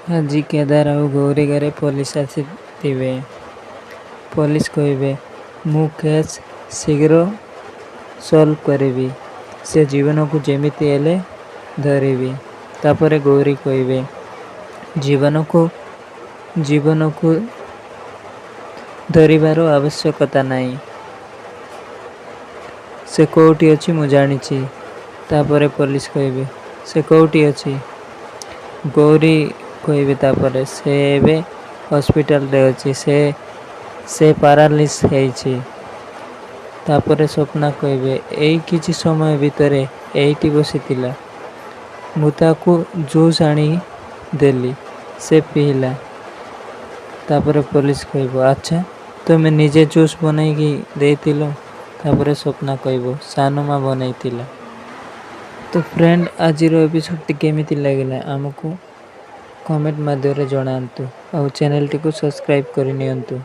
ଆଜି କେଦାର ଆଉ ଗୌରୀ ଘରେ ପୋଲିସ ଆସିଥିବେ। ପୋଲିସ କହିବେ, ମୁଁ କେସ୍ ଶୀଘ୍ର ସଲ୍ଭ କରିବି, ସେ ଜୀବନକୁ ଯେମିତି ହେଲେ ଧରିବି। ତାପରେ ଗୌରୀ କହିବେ, ଜୀବନକୁ ଧରିବାର ଆବଶ୍ୟକତା ନାହିଁ, ସେ କେଉଁଠି ଅଛି ମୁଁ ଜାଣିଛି। ତାପରେ ପୋଲିସ କହିବେ, ସେ କେଉଁଠି ଅଛି? ଗୌରୀ କହିବେ ତାପରେ, ସେ ଏବେ ହସ୍ପିଟାଲରେ ଅଛି, ସେ ପାରାଲିସ୍ ହେଇଛି। ତାପରେ ସ୍ୱପ୍ନା କହିବେ, ଏଇ କିଛି ସମୟ ଭିତରେ ଏଇଠି ବସିଥିଲା, ମୁଁ ତାକୁ ଜୁସ୍ ଆଣି ଦେଲି, ସେ ପିଇଲା। ତାପରେ ପୋଲିସ କହିବ, ଆଚ୍ଛା, ତୁମେ ନିଜେ ଜୁସ୍ ବନେଇକି ଦେଇଥିଲ? ତାପରେ ସ୍ୱପ୍ନା କହିବ, ସାନମା ବନେଇଥିଲା। ତ ଫ୍ରେଣ୍ଡ, ଆଜିର ଏପିସୋଡ଼ଟି କେମିତି ଲାଗିଲା ଆମକୁ କମେଣ୍ଟ ମାଧ୍ୟମରେ ଜଣାନ୍ତୁ ଆଉ ଚ୍ୟାନେଲଟିକୁ ସବସ୍କ୍ରାଇବ୍ କରିନିଅନ୍ତୁ।